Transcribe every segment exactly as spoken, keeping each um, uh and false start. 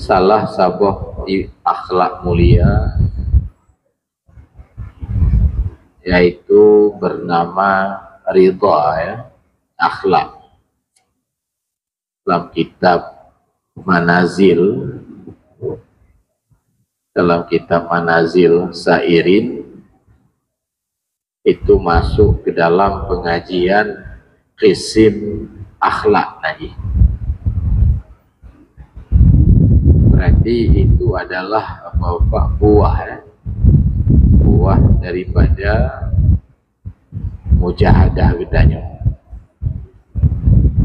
Salah saboh i-, akhlak mulia, yaitu bernama ridha, ya, akhlak. Dalam kitab Manazil, dalam kitab Manazil Sairin, itu masuk ke dalam pengajian kisim akhlak tadi. Berarti itu adalah apa-apa buah, ya. Buah daripada mujahadah geutanyoe.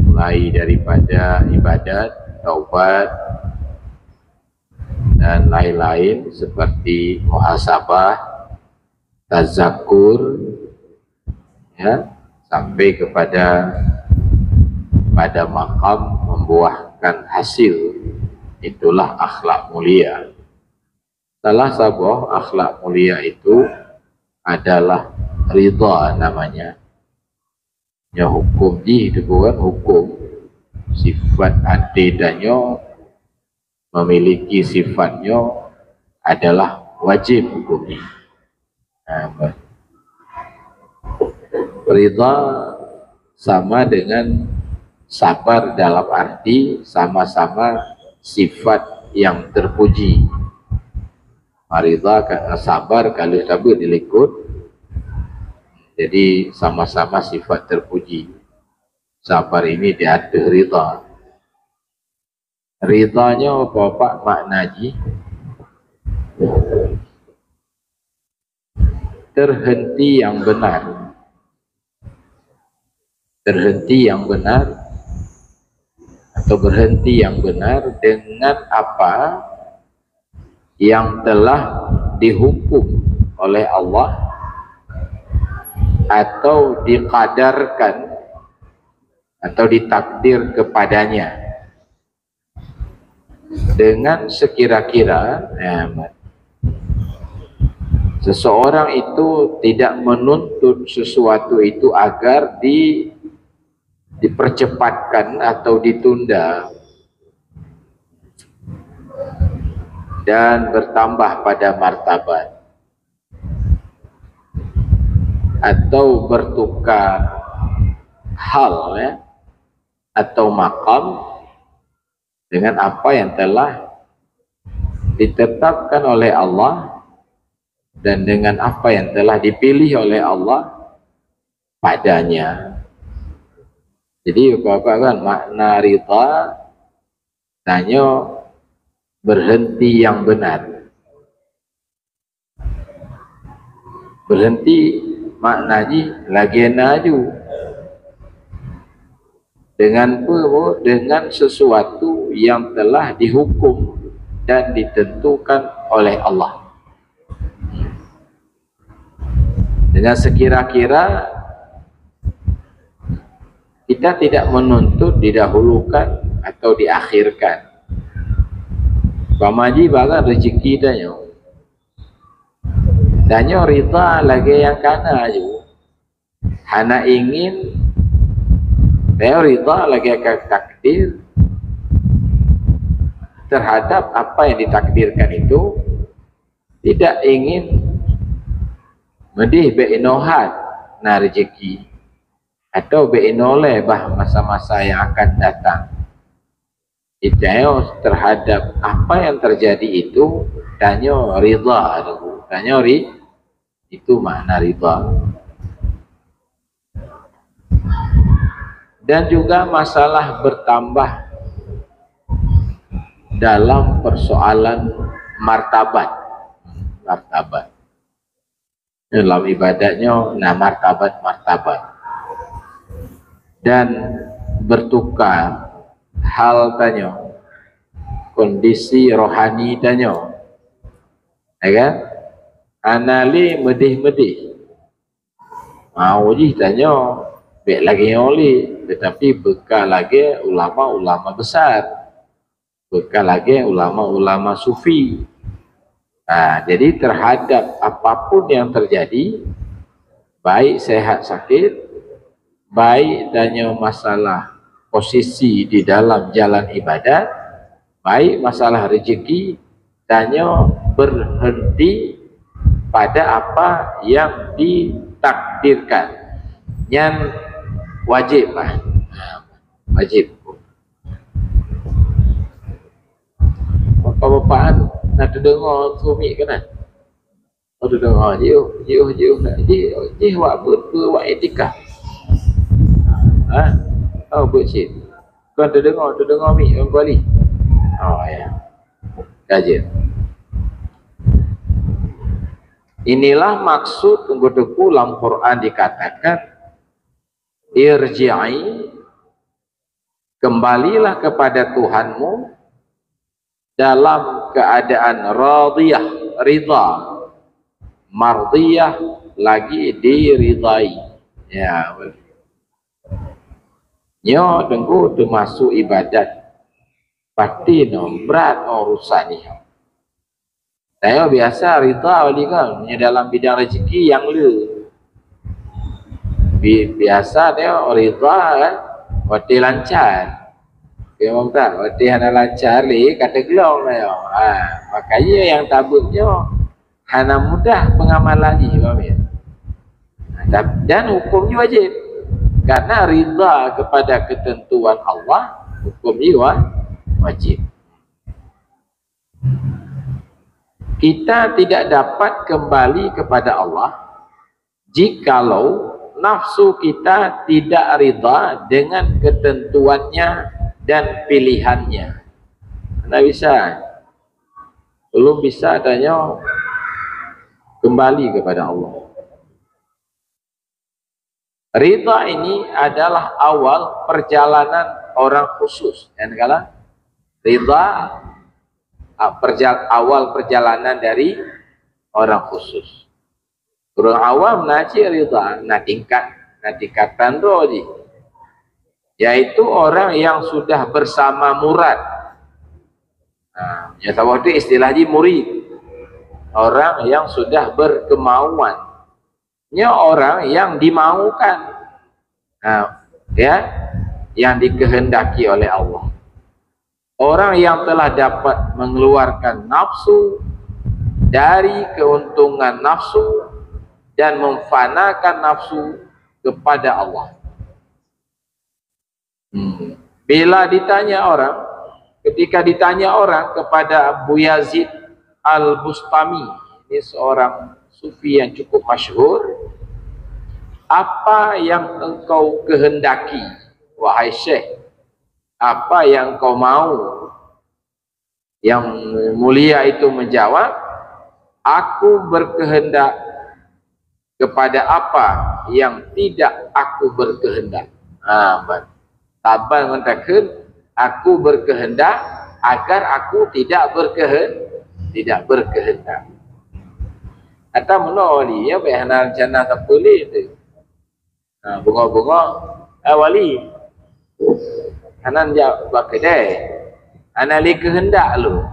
Mulai daripada ibadat, taubat, dan lain-lain seperti muhasabah, tazakur, ya, sampai kepada, pada makam membuahkan hasil, itulah akhlak mulia. Salah saboh akhlak mulia itu adalah ridha namanya. Nyoe hukum jih, itu bukan hukum. Sifat até tanyoe memiliki sifat nyoe adalah wajib hukum jih. Nah, ridha sama dengan sabar dalam arti sama-sama sifat yang terpuji. Ridha ka-, sabar kalau tabeuet di likot. Jadi sama-sama sifat terpuji. Sabar ini di ateueh ridha. Ridha nyoe apa-apa makna jih? Terhenti yang benar. Terhenti yang benar atau berhenti yang benar dengan apa yang telah dihukum oleh Allah atau dikadarkan atau ditakdir kepadanya. Dengan sekira-kira, ya, seseorang itu tidak menuntut sesuatu itu agar di-, dipercepatkan atau ditunda dan bertambah pada martabat atau bertukar hal, ya, atau makam dengan apa yang telah ditetapkan oleh Allah dan dengan apa yang telah dipilih oleh Allah padanya. Jadi, Bapak-bapak kan, makna ridha tanyoe berhenti yang benar. Berhenti makna jih lagée na aju. Dengan peue? Dengan sesuatu yang telah dihukum dan ditentukan oleh Allah. Dengan sekira-kira kita tidak menuntut didahulukan atau diakhirkan. Pamaji bagan rezeki tanyoe. Tanyoe ridha lagée nyang kana aju. Hana ingin, tanyoe ridha lagée ka takdir terhadap apa yang ditakdirkan itu, tidak ingin meudeh bék inoe hat na rezeki atau bék inoe lé bah masa-masa yang akan datang. Tanyoe terhadap apa yang terjadi itu, tanyoe ridha, tanyoe ri-, itu makna ridha. Dan juga masalah bertambah dalam persoalan martabat. Martabat. Dalam ibadat nyoe na martabat-martabat. Dan bertukar hal tanyoe, kondisi rohani tanyoe. Ya kan? Hana lé meudeh-meudeh. Mau jih tanyoe bék lagée nyoe lé, tetapi beuka lagée ulama-ulama besar. Beuka lagée ulama-ulama sufi. Nah, jadi terhadap apapun yang terjadi, baik sehat sakit, baik tanyoe masalah posisi di dalam jalan ibadat, Baik masalah rezeki, tanyoe berhenti pada apa yang ditakdirkan. Nyan wajib lah. Wajib. Bapak-bapak na teudeungoe suami keunan? Oh, teudeungoe. Jiôh, jiôh, jiôh. Jih, jih wak beuet, beuet wak iktikaf. Ha? Oh, beuet cit. Kon teudeungoe, teudeungoe mi, Tuan Kuali. Oh, ya. Kaji. Inilah maksud Teungku Teungku lam Quran dikatakan, "Irji'i, kembalilah kepada Tuhanmu dalam keadaan radiyah, ridha, mardiyah, lagi diridai." Ya, nyoe Teungku termasuk ibadat. Pasti nyoe brat nyoe urusan nyoe. Tanyoe biasa ridha wali kan, meunyoe dalam bidang rezeki nyang le. Bi-, biasa tanyoe ridha kan, watèe lancar. Memang tak, watèe hana lancar le, ka teuglong tanyoe. Ha, makanya nyang tabeuet nyoe hana mudah pengamalan jih, faham ya? Dan, dan hukum jih wajib. Karena ridha kepada ketentuan Allah, hukum jih wa-, wajib. Kita tidak dapat kembali kepada Allah jikalau nafsu kita tidak ridha dengan ketentuannya dan pilihannya. Hana bisa. Belum bisa tanyoe kembali kepada Allah. Ridha ini adalah awal perjalanan orang khusus. Kan kala? Ridha, a, perjal-, awal perjalanan dari orang khusus. Ureueng awam na cit ridha, na tingkat, na tingkatan droe jih. Yaitu orang yang sudah bersama murad. Nah, ya, saboh tu istilah jih murid. Orang yang sudah berkemauan. Nyoe orang yang dimaukan. Nah, ya, yang dikehendaki oleh Allah. Orang yang telah dapat mengeluarkan nafsu dari keuntungan nafsu dan memfanakan nafsu kepada Allah. Hmm. Bila ditanya orang, ketika ditanya orang kepada Abu Yazid Al-Bustami, ini seorang sufi yang cukup masyhur, "Apa yang engkau kehendaki, wahai Syekh? Apa yang engkau mau?" Yang mulia itu menjawab, "Aku berkehendak kepada apa yang tidak aku berkehendak." Ha, ban. Taban ngon takheun, "Aku berkehendak agar aku tidak berkehen-, tidak berkehendak." Atau meunoe wali, ya, bèk hana rencana sapeue lé tu. Ha, beungoh-beungoh, "Eh, wali, hana jak bak keudè. Hana lé keuheundak lôn."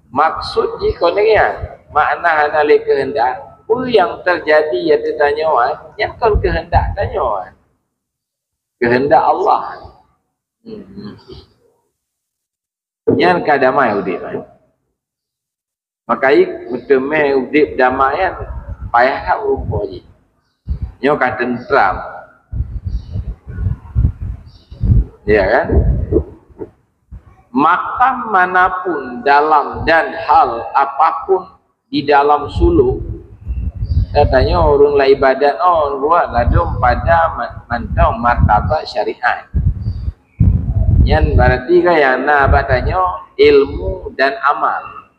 Maksud jih kon nyan, makna hana lé keuheundak, peue nyang teujadi ateueh tanyoe, nyan kon keuheundak tanyoe. Keuheundak Allah. Hmm. Nyan ka damai udép. Maka i meuteumé udép damai nyan payah that rupa jih. Nyoe ka teuntram. Ya kan? Makam manapun dalam dan hal apapun di dalam suluk, katanya ureueng lam ibadat nyoe buat ladôm pada ma-, mantong martabat syariat. Nyan berarti kan nyang na bak tanyoe ilmu dan amal.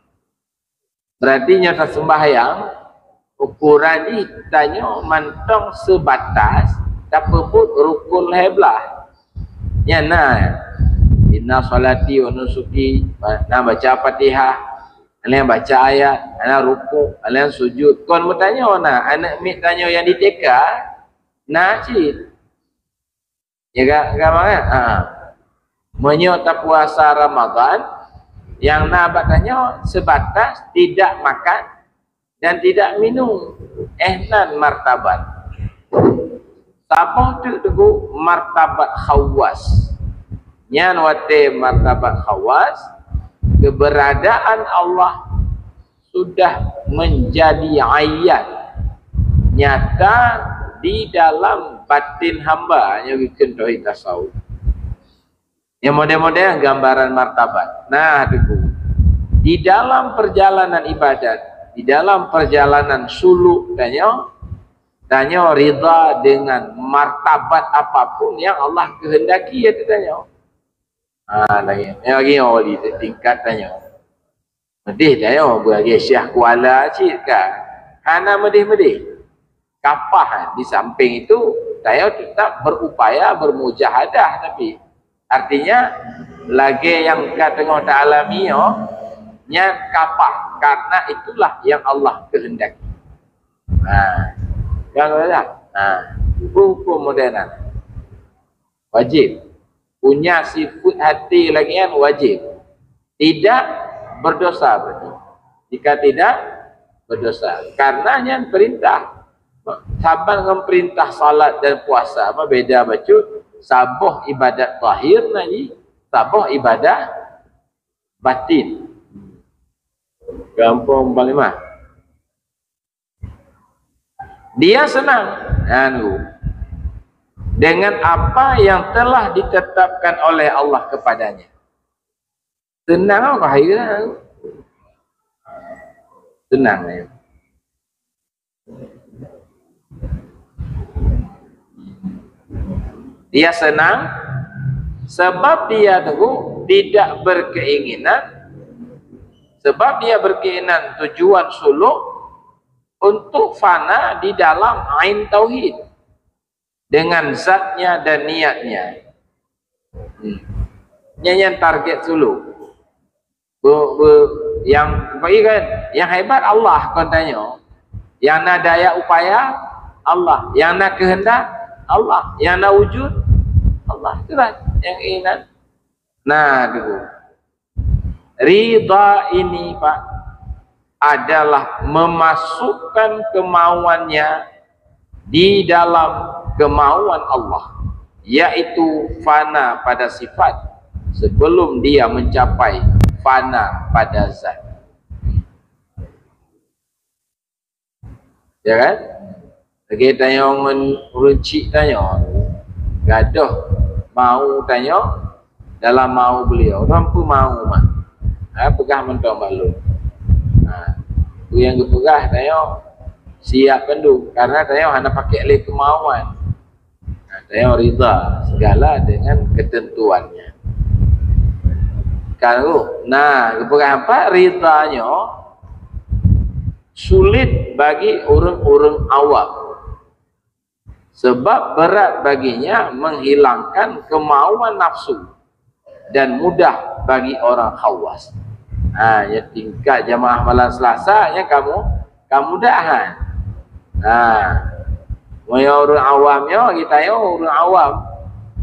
Berarti nyoe taseumbahyang, ukuran jih tanyoe mantong seubatas tapeubuet rukun lhèe blah. Nyan na, "Inna sholati wa nusuki," na baca Fatihah, na baca ayat, na rukuk, na sujud. Kon meutanyoe na, aneuk miet tanyoe nyang di T K, na cit. Ya, ga-, gampang kan? Ha. Meunyoe tapuasa Ramadan, nyang na bak tanyoe seubatas tidak makan dan tidak minum. Eh, nan martabat. Saboh teuk teungku martabat khawas. Nyan watée martabat khawas, keberadaan Allah sudah menjadi ayat nyata di dalam batin hamba nyang geukheun tauhid tasawuf. Nyang model-model gambaran martabat. Nah, Teungku. Di dalam perjalanan ibadat, di dalam perjalanan suluk tanyoe, tanyoe ridha dengan martabat apapun yang Allah kehendaki ya tanyoe. Ha, lagi. Yang lagi yang wali tingkat tanyoe. Meudeh tanyoe bagi Syekh Kuala cit ka. Hana meudeh-meudeh. Kapah di samping itu, tanyoe tetap berupaya bermujahadah tapi artinya lagée nyang ka teungoh ta alami nyoe, nyan kapah karena itulah yang Allah kehendaki. Ha. Kan betul tak? Ha. Hukum-hukum modern. Wajib. Punya sifat hati lagi kan wajib. Tidak berdosa berarti. Jika tidak berdosa. Karena nyan perintah. Saban ngon perintah salat dan puasa mah beda bacut. Saboh ibadat zahir na jih, saboh ibadat batin. Gampang Panglima. Dia senang, anu, dengan apa yang telah ditetapkan oleh Allah kepadanya. Senang apa hai? Senang ya. Dia senang sebab dia tu tidak berkeinginan, sebab dia berkeinginan tujuan suluk untuk fana di dalam ain tauhid dengan zatnya dan niatnya. Hmm. Nyan, nyan target suluk. Bu, bu, yang bagi kan, yang hebat Allah kon tanyoe. Yang na daya upaya Allah, yang na kehendak Allah, yang na wujud Allah. Itulah yang ingat. Nah, dulu. Ridha ini, Pak, adalah memasukkan kemauannya di dalam kemauan Allah, yaitu fana pada sifat sebelum dia mencapai fana pada zat. Ya kan? Lagi tanyoe ngon ureueng chik tanyoe, gadoh mau tanyoe dalam mau beliau, tanpa mau mah. Ha, peugah mantong bak lôn. Ha, tu nyang geupeugah tanyoe siap bandum, karena tanyoe hana pakai lé kemauan. Ha, tanyoe ridha segala dengan ketentuannya. Kalau, nah, geupeugah apa? Ridha nyoe sulit bagi ureueng-ureueng awam. Sebab berat baginya menghilangkan kemauan nafsu dan mudah bagi orang khawas. Ha, ya tingkat jamaah malam Selasa nya kamu, kamu dah, ha. Ha. Meunyoe ureueng awam nyoe, kita nyoe ureueng awam,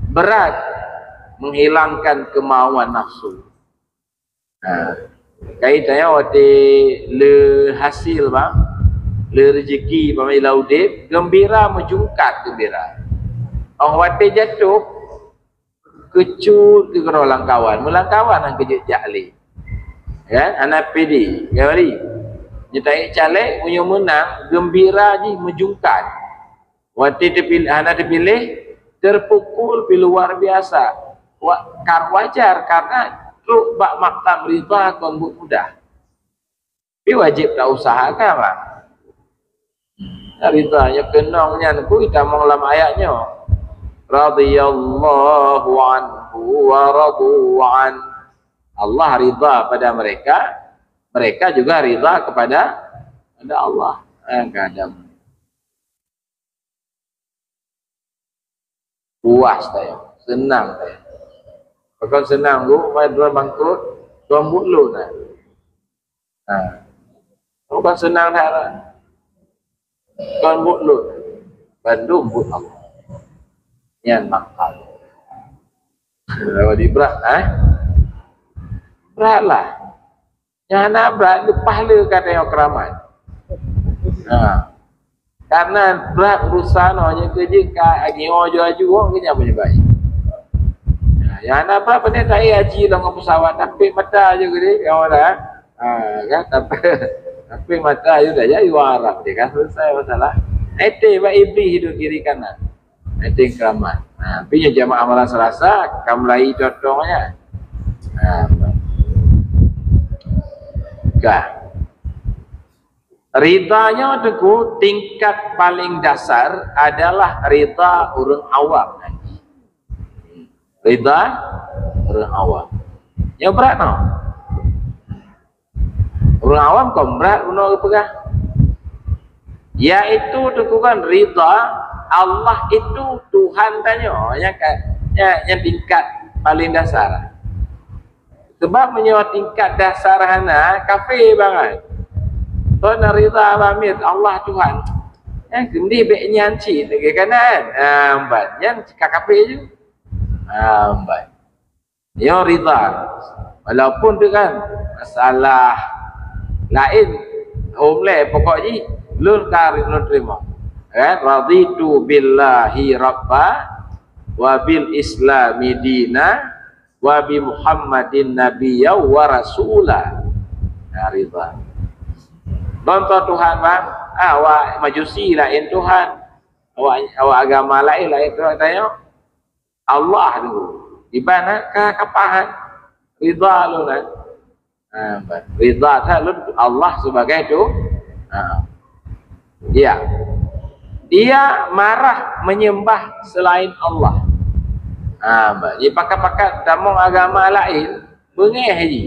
berat menghilangkan kemauan nafsu. Ha. Kai tanyoe watée le hasil bang, le rezeki bang ila udeb, gembira meujungkat gembira. Oh watée jatuh, kecut keu keudroe lam kawan, meulam kawan nyang keujeuet jak lé. Kan? Hana pede, kan bari? Nyoe taék caleg, meunyoe meunang, gembira jih meujungkat. Watée teupil-, hana teupiléh, terpukul pi luar biasa. Wa-, kar-, wajar karena trok bak makam ridha kon buet mudah. Tapi wajib ta usahakan, Bang. Ridha nyoe keunong nyan ku itamong lam ayat nyoe. Radhiyallahu anhu wa radu an. Allah ridha pada mereka, mereka juga ridha kepada, kepada Allah. Eh, kadang puas tayong, senang tayong. Bukan senang tu, mai droe bangkrut, tuan buet lôn nah. Ha. Bukan senang that lah. Tuan buet lôn. Bandum buet Allah. Nyan makal. Lawan di brat, eh? Brat lah. Nyang hana brat, leupah le ka tayong keuramat. Ha. Karena brat urusan, oh, nyang keu jeuet ka agi nyoe aju-aju, oh, keu nyan meunyebai. Ha. Nyang hana brat pandai taék haji lom ngon pesawat, tapék mata ju geude, kawan dah. Ha, kan? Tapék, tapék mata ju dah, ya, yu Arab dia kan selesai masalah. Ete bak iblis hidup kiri kanan. Ete keramat. Ha, tapi nyoe jamaah malam Selasa, ka mulai totong nya. Ha, ka. Ridha nyoe teungku, tingkat paling dasar adalah ridha ureuëng awam. Ridha ureuëng awam. Nyoe brat noh. Ureuëng awam kon brat bunoe geupeugah. Yaitu teungku kan ridha Allah itu Tuhan tanyoe nyang ka, nyang, nyang tingkat paling dasar. Sebab meunyoe tingkat dasar hana, kafé bangai. Kon ridha bak miet Allah Tuhan. Eh, keudeh bék nyan cit lagée kanan. Ah, ban nyan ka kafé ju. Ah, ban. Nyoe ridha. Walaupun tu kan masalah laén, hom lé pokok jih lôn ka lôn teurimong. Kan raditu billahi rabba wa bil islami dina wa bi Muhammadin nabiyya wa rasula. Nah, ridha. Lôn Tuhan, bang, ah, awak Majusi laén Tuhan. Awak, awak agama laén, laén Tuhan tanyoe. Allah tu. Di mana ka kapahan? Ridha lôn kan. Ha, ridha that lôn Allah sebagai tu. Ha. Ya. Dia marah menyembah selain Allah. Ha, jipakat-pakat tamong agama laén, beungéh ji.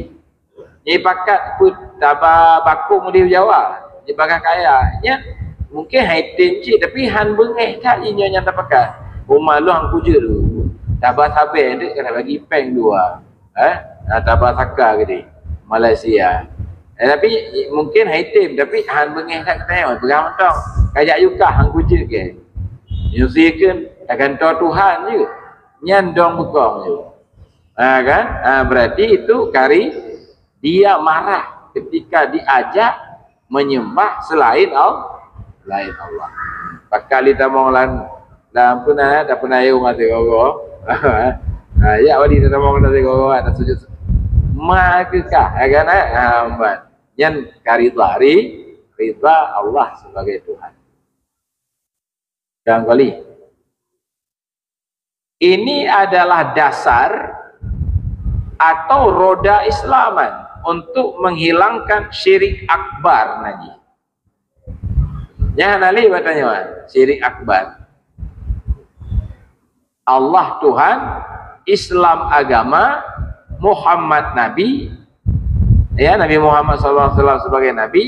Jipakat peuet taba bakong di Jawa, jipakat kaya. Nya mungkin hai tem cit, tapi han beungéh that ji nyoe nyang tapakat. Uma lôn han kujeuet tu. Taba sabé dek kena bagi péng dua. Eh, ha, taba saka gede Malaysia. Eh, tapi mungkin hai tem, tapi han beungéh that kata nyoe peugah mantong. Kajak yukah han kujeuet ke. Nyusikeun tagantoe Tuhan je. Nyan dong beukong je. Ha, kan? Ha, berarti itu kari dia marah ketika diajak menyembah selain Allah, selain Allah. Pakali tamong lan, lan puna, tak puna yong hati gogo. Ha, ya wali tamong hati gogo, ada sujud. Maka kah, ya kan? Ha, amban. Nyan ka ridha, ri-, ridha Allah sebagai Tuhan. Dan kali. Ini adalah dasar atau roda Islaman untuk menghilangkan syirik akbar nanti. Nyan hana lé batanya syirik akbar. Allah Tuhan, Islam agama, Muhammad Nabi, ya, Nabi Muhammad sallallahu alaihi wasallam sebagai Nabi.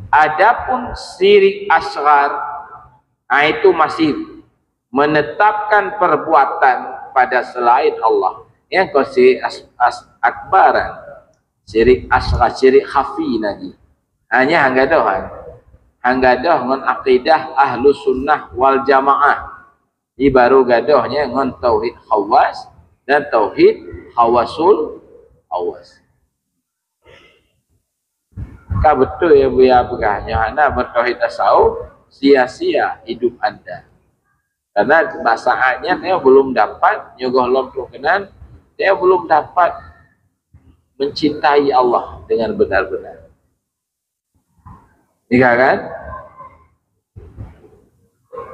Adapun syirik asghar, ha, itu masih menetapkan perbuatan pada selain Allah. Yang kau syirik as-, as-, akbaran, syirik asghar, syirik khafi lagi. Hanya hanggadoh kan. Hanggadoh ngon akidah ahlu sunnah wal jamaah. Di baru gadohnya ngon tauhid khawas dan tauhid khawasul khawas. Ka beutôi ya buya peugah nyoe hana bertauhid tasawuf, sia-sia hidup anda. Karena bak saat nyan dia belum dapat nyogoh lom tu kenan, dia belum dapat mencintai Allah dengan benar-benar. Iya kan?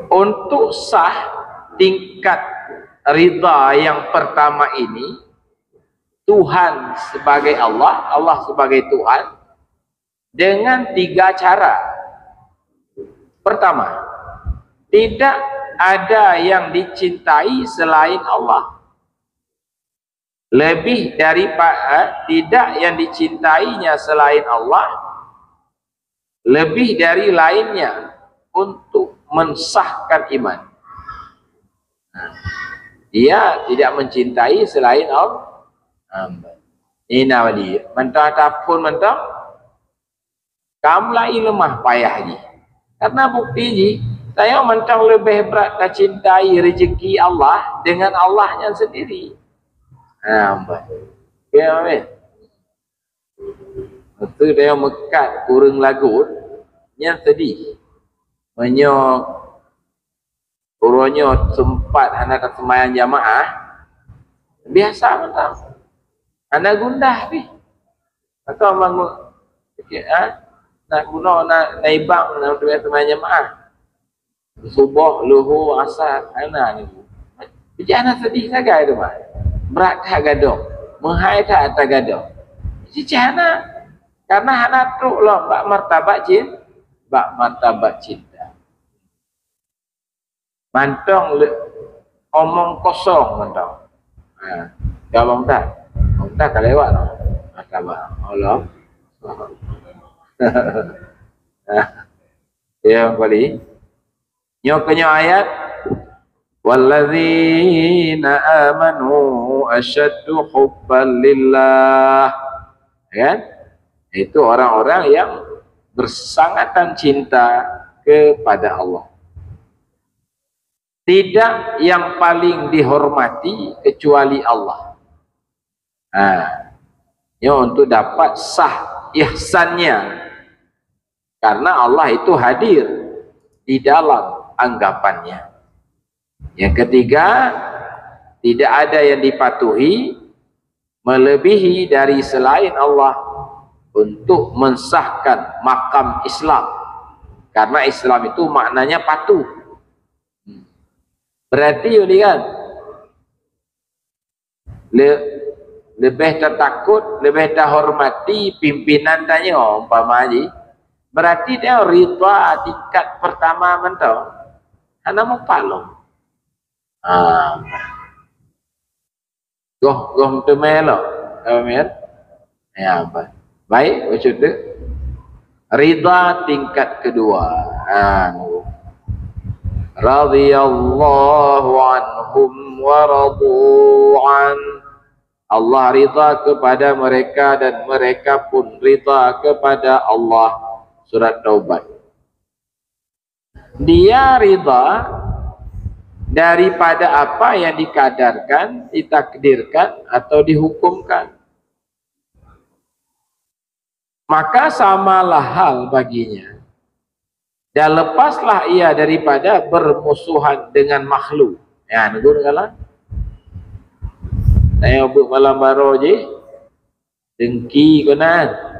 Untuk sah tingkat ridha yang pertama ini, Tuhan sebagai Allah, Allah sebagai Tuhan, dengan tiga cara. Pertama, tidak ada yang dicintai selain Allah. Lebih dari pa-, eh, tidak yang dicintainya selain Allah, lebih dari lainnya untuk mensahkan iman. Nah, dia tidak mencintai selain Allah. Nah, ini wali. Mantong ataupun mantong, kamu lagi lemah payah ji. Karena bukti ji, saya mantong lebih berat tacintai rezeki Allah dengan Allah yang sendiri. Nah, amban. Oke, amin. Lepas tu dia meukat ureuëng lagot, nyan sedih. Meunyoe uroe nyoe sempat hana taseumayang jamaah, Biasa mantap. Hana gundah pih. Atau bangun sikit, ha? Nak bunoe, nak, nak ibang, nak teumanyong jamaah. Suboh, luhur, asar, hana ni. Bejana sedih sagai tu, Mak. Brat that gadôh. Meuhai that ata gadôh. Cicih hana. Karena hana trok lom bak martabat cin-, bak martabat cinta. Mantong le-, omong kosong mantong. Ha, ka bang tak? Bang tak ka lewat noh. Ha, ka bang. Allah. Ha. Ya, kembali. Nyoe keunyoe ayat, "Wallazina amanu asyaddu hubban lillah." Kan? Itu orang-orang yang bersangatan cinta kepada Allah. Tidak yang paling dihormati kecuali Allah. Ha. Nyoe untuk dapat sah ihsannya. Karena Allah itu hadir di dalam anggapannya. Yang ketiga, tidak ada yang dipatuhi melebihi dari selain Allah untuk mensahkan makam Islam. Karena Islam itu maknanya patuh. Berarti, Yudi, kan? Le-, leubeh tatakot, leubeh tahormati pimpinan tanyoe, umpama jih. Berarti dia rida tingkat pertama mantong. Hana mupalong. Ha. Goh, goh meuteumé lom. Amin. Ya, apa? Baik, baca tu. Rida tingkat kedua. Ha, nunggu. Radhiyallahu anhum wa radu an. Allah rida kepada mereka dan mereka pun rida kepada Allah. Surat Taubat. Dia rida daripada apa yang dikadarkan, ditakdirkan atau dihukumkan. Maka samalah hal baginya, dan lepaslah ia daripada bermusuhan dengan makhluk. Ya, nunggu kala. Tanyoe buet malam baroe jih, dengki keunan.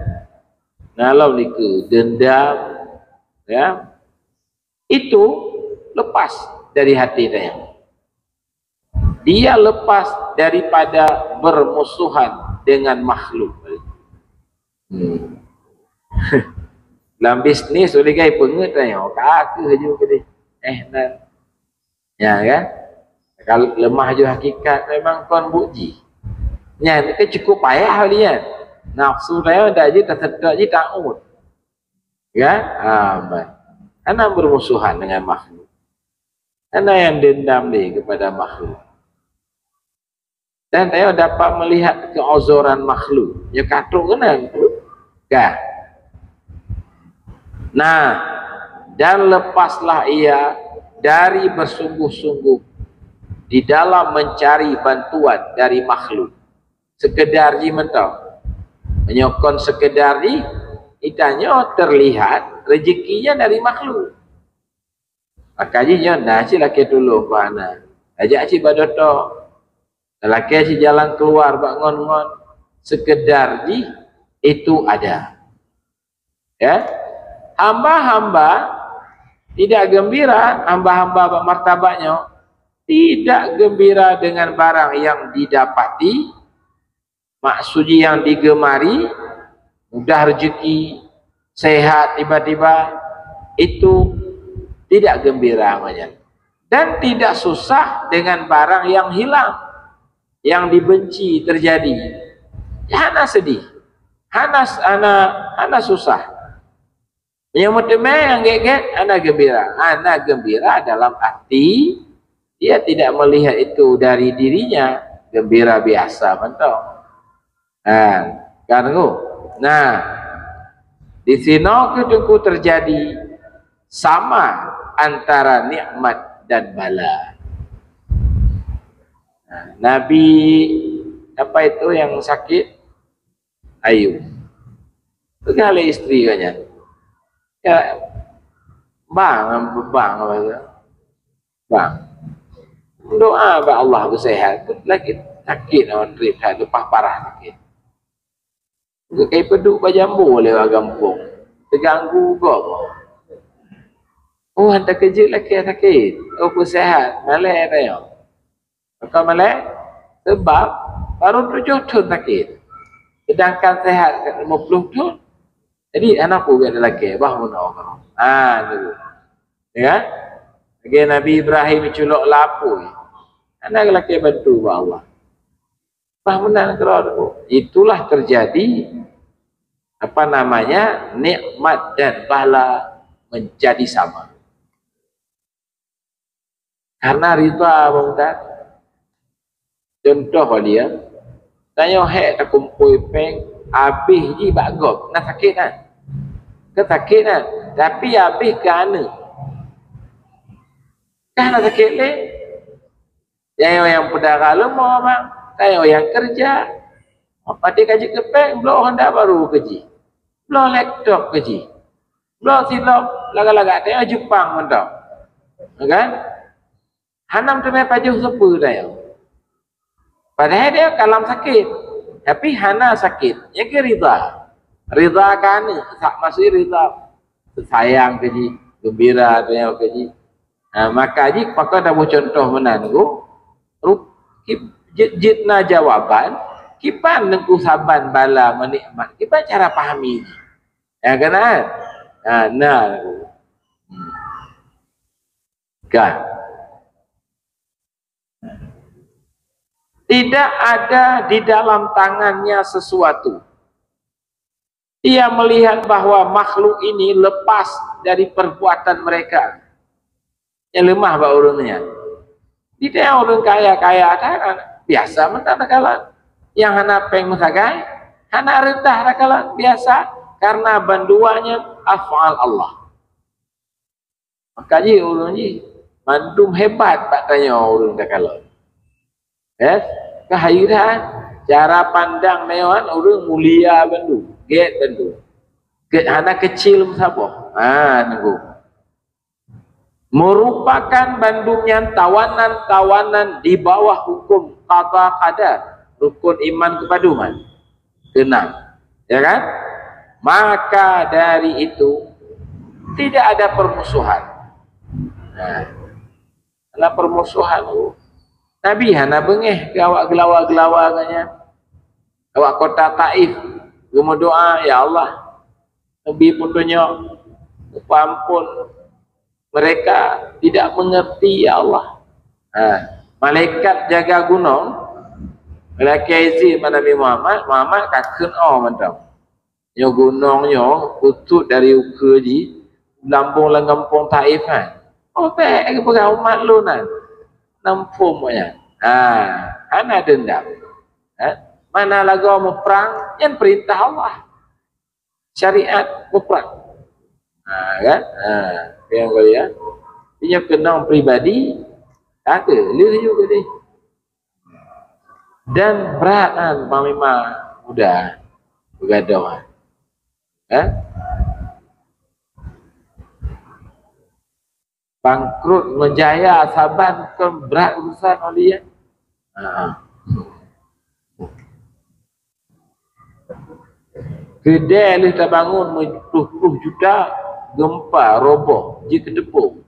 Nalom likeu, dendam, ya. Itu lepas dari hati dia. Dia lepas daripada bermusuhan dengan makhluk. Hmm. Lam bisnis ulih gai peungeut tanyoe, ka keuh ju keudeh. Eh, nan. Ya, kan? Kalau lemah ju hakikat, memang kon buet jih. Nyan ke cukup payah lian. Nafsu tanyoe dak jih taseutôt jih taut. Kan? Ha, ban. Hana bermusuhan dengan makhluk. Hana yang dendam deh kepada makhluk. Dan tanyoe dapat melihat keuzoran makhluk. Nyoe ka trok keunan. Kan? Nah, dan lepaslah ia dari bersungguh-sungguh di dalam mencari bantuan dari makhluk. Sekedar jih mantong. Meunyoe kon sekedar jih, itanyoe terlihat rezekinya dari makhluk. Maka jih nyoe na cit lakée tulông keu hana. Tajak cit bak dokto. Talakée cit jalan keluar bak ngon-ngon. Sekedar jih itu ada. Ya. Hamba-hamba tidak gembira, hamba-hamba bak martabat nyoe tidak gembira dengan barang yang didapati, maksud jih yang digemari, mudah rezeki, sehat tiba-tiba, itu tidak gembira namanya. Dan tidak susah dengan barang yang hilang, yang dibenci terjadi. Ya, hana sedih, hana, hana, hana susah. Nyang meuteumé nyang gét-gét hana gembira. Hana gembira dalam arti dia tidak melihat itu dari dirinya, gembira biasa mantong. Ha, kan tu? Nah, di sinoe keuh teungku terjadi sama antara nikmat dan bala. Nah, Nabi, apa itu yang sakit? Ayub. Peugah lé isteri geuh nyan. Ya, bang, bang, bang. Doa bak Allah beusehat, lagi Sakét awak trép that, leupah parah sakét. Geukai peuduek bak jambo lé ureuëng gampông. Teuganggu gob. Oh, han takeujeuet lakée sakét. Oh, peuseuhat. Malée tanyoe. Pakon malée? Sabab baru tujoh thon sakét. Seudangkan seuhat lima ploh thon. Jadi, hana peue gata lakée, bah meunoe. Ha, tu. Ya kan? Lagée Nabi Ibrahim culok lapui. Hana geulakée bantu bak Allah. Bah meunan keudroe tu. Itulah terjadi, apa namanya, nikmat dan bala menjadi sama. Karena ridha, Bang Ustaz. Contoh walian, tanyoe hék takumpôi péng, habéh jih bak gob, na sakét kan? Kan sakét kan? Tapi habéh keu aneuk. Kan na sakét lé? Tanyoe nyang peudara leumo, Bang. Tanyoe nyang keureuja. Padé ka jeuet keu péng, bloe honda baru keu jih. Bloe laptop keu jih. Bloe silop lagak-lagak, tanyoe Jepang mantong. Kan? Hana meuteumé pajoh sapeue tanyoe. Padahai tanyoe ka lam sakét. Tapi hana sakét. Nyan keuh ridha. Ridha keu aneuk, sa-, maksud ridha. Sayang keu jih, geumbira tanyoe keu jih. Ha, maka jih pakon taboh contoh meunan nyoe. Rup-, ki-, jeuet, jeuet na jawaban, kiban Teungku saban bala meunikmat, kiban cara pahami jih. Ya kan? Ha, na. Hmm. Kan? Tidak ada di dalam tangannya sesuatu. Ia melihat bahwa makhluk ini lepas dari perbuatan mereka. Nyang leumah bak ureuëng nyan. Di tanyoe ureuëng kaya-kaya, biasa mantong takalon. Nyang hana péng meusagai, hana reutah takalon, biasa, karena bandua nyan af'al Allah. Maka jih ureuëng jih mandum hebat bak tanyoe ureuëng takalon. Eh, ka hayeu that, cara pandang tanyoe kan ureuëng mulia bandum, gét bandum. Gét hana keucil meusaboh. Ha, nunggu. Merupakan bandum nyan tawanan-tawanan di bawah hukum qada qadar, rukun iman kepaduman. Keenam. Ya kan? Maka dari itu, tidak ada permusuhan. Nah, hana permusuhan tu. Nabi hana beungéh keu awak geulawa-geulawa geuh nyan. Awak kota Taif geumeudoá, "Ya Allah, neubi peutunyok, neupeuampon." Mereka tidak mengerti, ya Allah. Ha, malaikat jaga gunong, malaikat izin bak Nabi Muhammad, Muhammad ka kheun o mantong. Nyoe gunong nyoe, putôk dari ukeue jih, lambông lam gampông Taif nyan. Oh, bèk geupeugah umat lôn nyan. Nam phom nyan. Ha, hana deundam. Ha? Mana lagoe muprang, nyan peurintah Allah. Syariat muprang. Ha, kan? Ha, nyang mulia. Nyoe keunong pribadi, tak ada. Lheueh juga deh. Dan brat kan panglima muda beugadôh. Ha? Bangkrut meujaya saban kon brat urusan oleh nyan. Ha. Keudè lheueh tabangun meuploh-ploh juta, geumpa, roboh, jikeuteupông.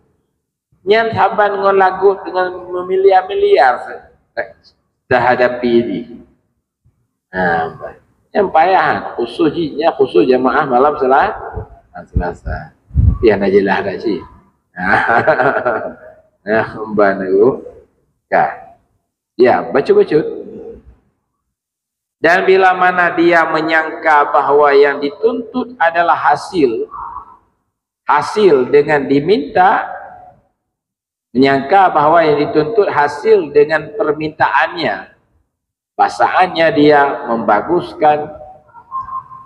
Nyan saban ngon lagot deungon meumiliar-miliar se-, tahadapi jih. Ha, nyan payah, khusus jih, nyan khusus jamaah malam Sela-, ha, Selasa. Tapi hana jeulaih dak cit. Ha, ban tu. Ka. Ya, bacut-bacut. Dan bila mana dia menyangka bahwa yang dituntut adalah hasil, hasil dengan diminta, menyangka bahwa yang dituntut hasil dengan permintaannya, pasaannya dia membaguskan,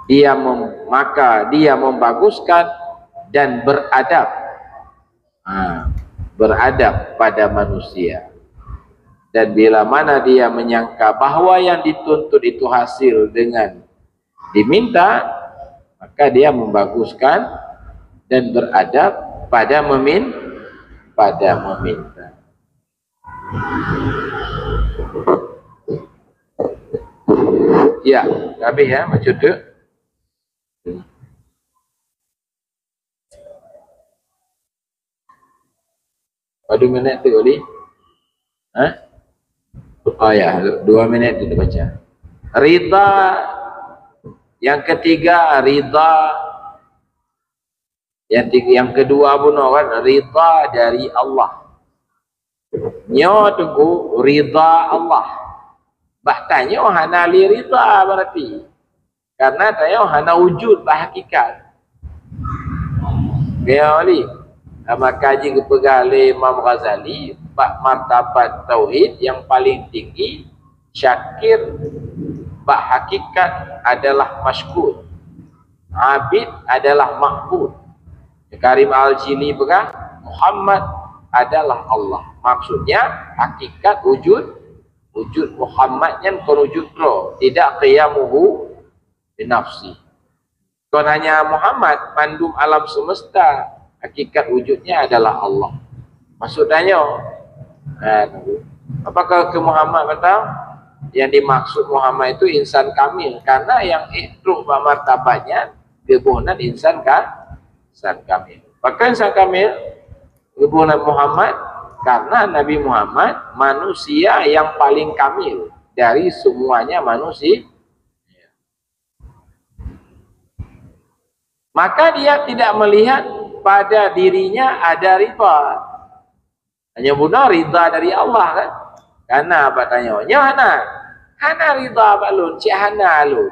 dia mem-, maka dia membaguskan dan beradab. Ha, beradab pada manusia. Dan bila mana dia menyangka bahwa yang dituntut itu hasil dengan diminta, maka dia membaguskan dan beradab pada memin-, pada meminta. Ya, habéh ya, bacut tu. Padum minét tu, Oli? Hah? Oh ya, dua minét tu baca. Ridha, yang ketiga, ridha. Yang tiga, yang kedua bunoe kan, ridha dari Allah. Nyoe teungku ridha Allah. Bah tanyoe hana lé ridha berarti. Karena tanyoe hana wujud bak hakikat. Nyoe lé. Maka jih geupeugah lé Imam Ghazali, bak martabat tauhid yang paling tinggi, syakir bak hakikat adalah masykur. Abid adalah ma'bud. Karim Al-Jili peugah, Muhammad adalah Allah. Maksudnya, hakikat wujud, wujud Muhammad nyan kon wujud droe, tidak qiyamuhu binafsi. Kon hanya Muhammad, mandum alam semesta, hakikat wujudnya adalah Allah. Maksud tanyoe, eh, apakah ke Muhammad mantong? Yang dimaksud Muhammad itu insan kamil, karena yang ék trok bak martabat nyan geuboh nan insan ka, insan kamil. Pakon insan kamil? Geuboh nan Muhammad, karena Nabi Muhammad manusia yang paling kamil dari semuanya manusia. Maka dia tidak melihat pada dirinya ada ridha. Hanya bunoe ridha dari Allah kan? Karena apa tanyoe? Nyoe hana. Hana ridha bak lôn, cit hana lôn.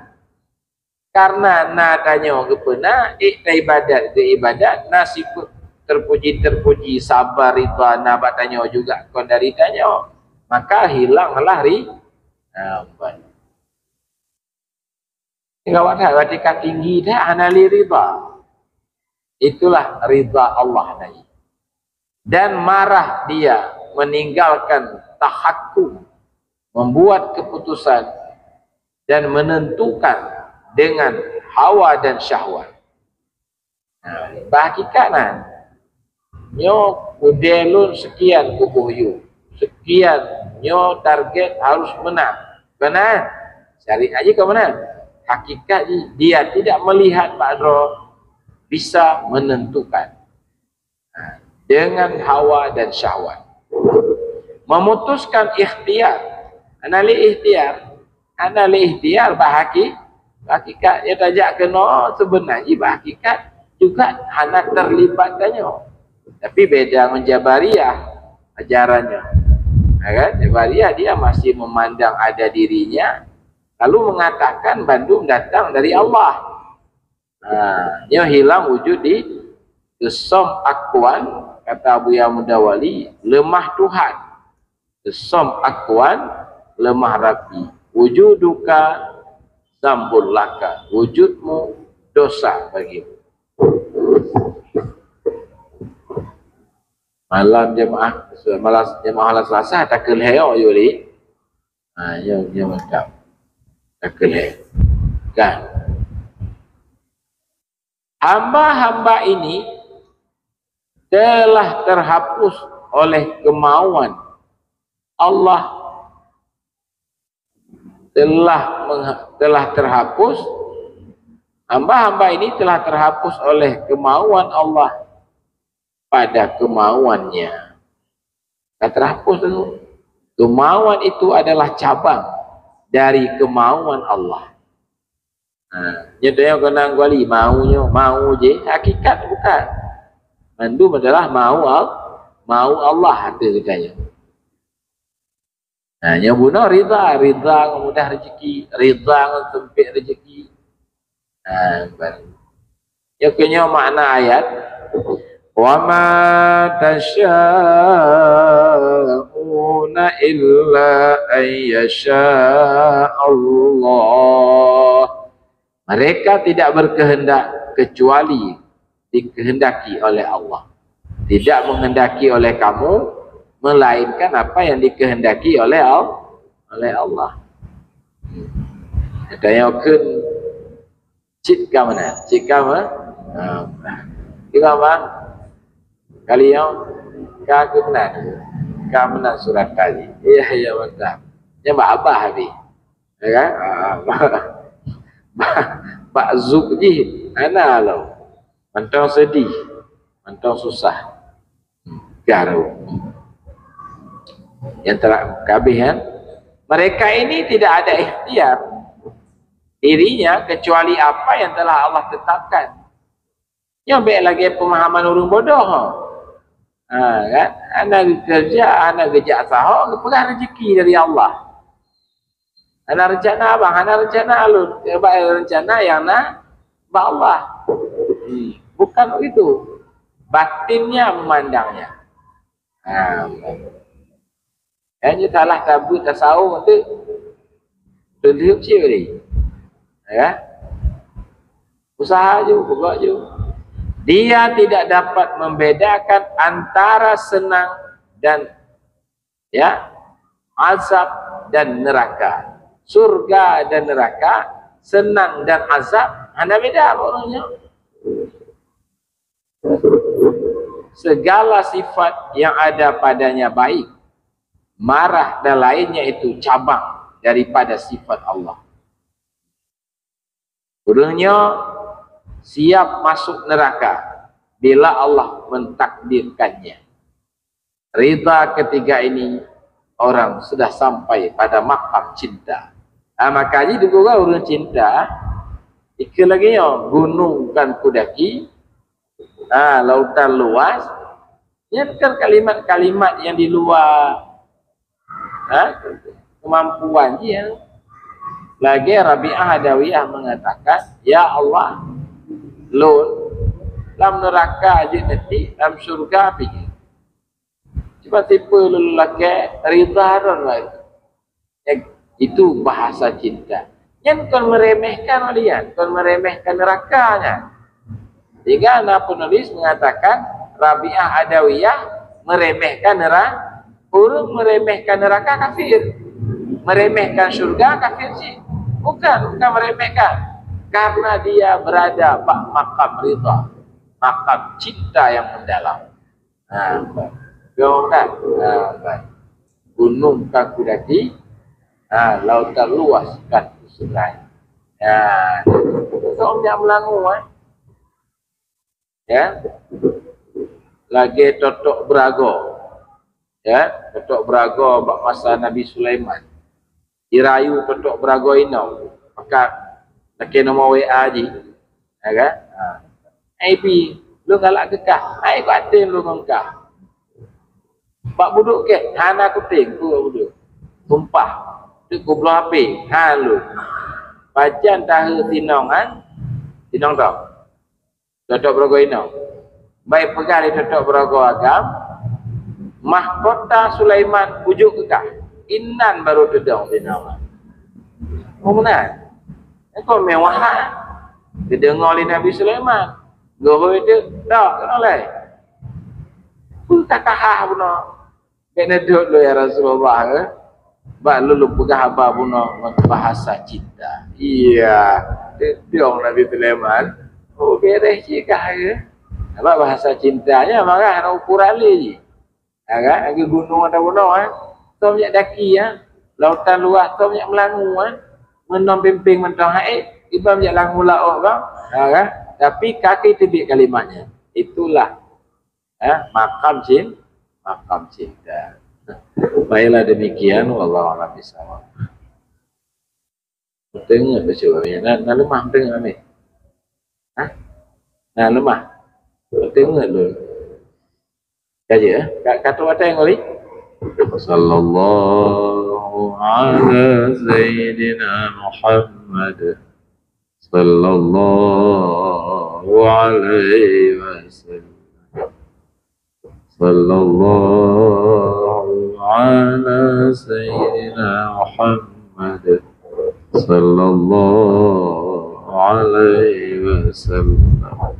Karena na tanyoe geupeuna, ék taibadat geuibadat, na sifeuet terpuji-terpuji, sabar, ridha na bak tanyoe juga kon dari tanyoe. Maka hilanglah ri-, ha, ban. Gawat that, berarti ka tinggi that hana lé ridha. Itulah ridha Allah tadi. Dan marah dia, meninggalkan tahakkum, membuat keputusan dan menentukan dengan hawa dan syahwat. Nah, bak hakikat nah. Nyoe udée lôn sekian kuboh yue. Sekian, nyoe target harus menang. Beuna? Syariat jih kon menang. Hakikat jih, dia tidak melihat bak droe, bisa menentukan. Nah, dengan hawa dan syahwat. Memutuskan ikhtiar. Hana lé ikhtiar. Hana lé ikhtiar bak haki-, hakikat. Nyang tajak keunoe seubeuna jih bak hakikat juga hana terlibat tanyoe. Tapi beda ngon Jabariyah ajarannya. Ya kan? Jabariyah dia masih memandang ada dirinya, lalu mengatakan bandum datang dari Allah. Ha, nyoe hilang wujud di geusöm akuan, kata Abuya Mudawali, leumah Tuhan. Geusöm akuan, leumah Rabbi. Wujuduka zambul laka. Wujudmu dosa bagimu. Malam jemaah, malam jemaah malam Selasa takheun lhèe yue li. Ha, nyoe, nyoe mantap. Takheun lhèe. Kan? Hamba-hamba ini telah terhapus oleh kemauan Allah, telah mengha-, telah terhapus, hamba-hamba ini telah terhapus oleh kemauan Allah pada kemauannya. Ka terhapus tu. Kemauan itu adalah cabang dari kemauan Allah. Ha, nyoe tanyoe keunan kuali, mau nyoe, mau jih, hakikat bukan. Mandum adalah mau Al-, mau Allah ateueh geutanyoe. Ha, nyoe bunoe ridha, ridha ngon mudah rezeki, ridha ngon sempit rezeki. Ha, baru. Nyoe keuh nyoe makna ayat, "Wa ma tasyauna illa an yasya Allah." Mereka tidak berkehendak kecuali dikehendaki oleh Allah. Tidak menghendaki oleh kamu, melainkan apa yang dikehendaki oleh Al-, oleh Allah. Tanyoe kheun cit ka meunan, cit ka meunan. Ha. Kiban, Bang? Kali nyoe ka keu meunan. Ka meunan surat tadi. Iya, iya, mantap. Nyan bak abah habéh. Ya kan? Ah, bak, bak, bak zuk jih hana lom. Mantong sedih, mantong susah. Garu. Yang telah kabeh, kan? Mereka ini tidak ada ikhtiar dirinya kecuali apa yang telah Allah tetapkan. Nyoe bèk lagèe pemahaman ureueng bodoh. Ha, kan? Hana geukeureuja, hana geujak saho, geupeugah rezeki dari Allah. Hana rencana abang, hana rencana lôn. Bak rencana nyang na bak Allah. Hmm, bukan begitu. Batinnya memandangnya. Ha, bukan. Nyan salah tabeuet tasawuf tu. Teulheuep cit tadi. Ya. Usaha ju, peugot ju. Dia tidak dapat membedakan antara senang dan, ya, azab dan neraka. Surga dan neraka, senang dan azab, hana beda pokoknya. Segala sifat yang ada padanya baik, marah dan lainnya itu cabang daripada sifat Allah. Ureueng nyoe siap masuk neraka bila Allah mentakdirkannya. Ridha ketiga ini orang sudah sampai pada makam cinta. Ha, maka jih dikeue ureueng cinta, ikeu lagèe nyoe, gunong kan kudaki, ha, lautan luas. Nyan kan kalimat-kalimat yang di luar, ha, kemampuan jih. Lagèe Rabi'ah Adawiyah mengatakan, "Ya Allah, lôn lam neuraka jeuet neutik, lam syurga pih jeuet." Cuba tipe lôn lakèe ridha droe lah. Eh, itu bahasa cinta. Nyan kon meremehkan walian, kon meremehkan neraka nyan. Sehingga na penulis mengatakan Rabi'ah Adawiyah meremehkan neraka. Ureueng meremehkan neraka kafir. Meremehkan syurga kafir cit. Bukan, bukan meremehkan. Karena dia berada bak makam ridha, makam cinta yang mendalam. Ha, bah. Gunong kan? Ha, bah. Gunong ka kudaki, ha, lautan luas kan kuseulai. Ha, sok jak meulangue, eh. Ya. Lagèe totok beuragoe. Ya, totok beuragoe bak masa Nabi Sulaiman. Jirayu totok beuragoe inong, maka lakèe nomor W A jih. Ya kan? Ha. Ai pi, lôn galak keu kah. Ai kutem lôn ngon kah. Bak budok kèe, hana kutem, peue bak budok. Sumpah, teuk kubloe H P, han lôn. Pajan tahe sinong, han? Sinong tau. Totok beuragoe inong. Bèk peugah lé totok beuragoe agam, mahkota Sulaiman kujok keu kah. Inan barô teudong sinong. Oh, meunan. Engkau mewah, ha? Geudeungoe lé Nabi Sulaiman. Geuhôi teuk, tok, keunoe lé. Peue ka kahah bunoe? Bèk neudok lôn, ya Rasulullah, eh. Bak lôn, lôn peugah haba bunoe ngon bahasa cinta. Iya, teudong Nabi Sulaiman. Oh, beres cit kah, ya. Bak bahasa cinta nyan marah na ukoran lé jih. Ya kan? Lagèe gunong atau bunoe, eh. Tom jak daki, ya. Lautan luas, tom jak meulangue, eh. Meunan pimpeng mantong hai, iban jak langue laôt, kan? Ya kan? Tapi kaki teubiet kalimatnya. Itulah, eh, makam cin-, makam cinta. Baiklah demikian, wallahu a'lam bishawab. Beuteuingat baca, na, na leumah beuteuingat, amin. Hah? Na leumah. Beuteuingat lôn. Ka jeuet, eh? Ka, ka trôk watèe ngon lé. Sallallahu ala sayyidina Muhammad. Sallallahu alaihi wasallam. Sallallahu ala sayyidina Muhammad. Sallallahu alaihi wasallam.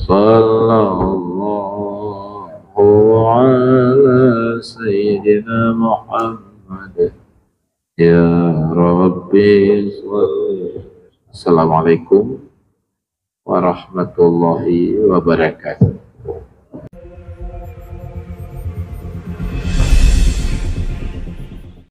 Sallallahu ala sayyidina Muhammad. Ya Rabbi salli. Assalamualaikum warahmatullahi wabarakatuh.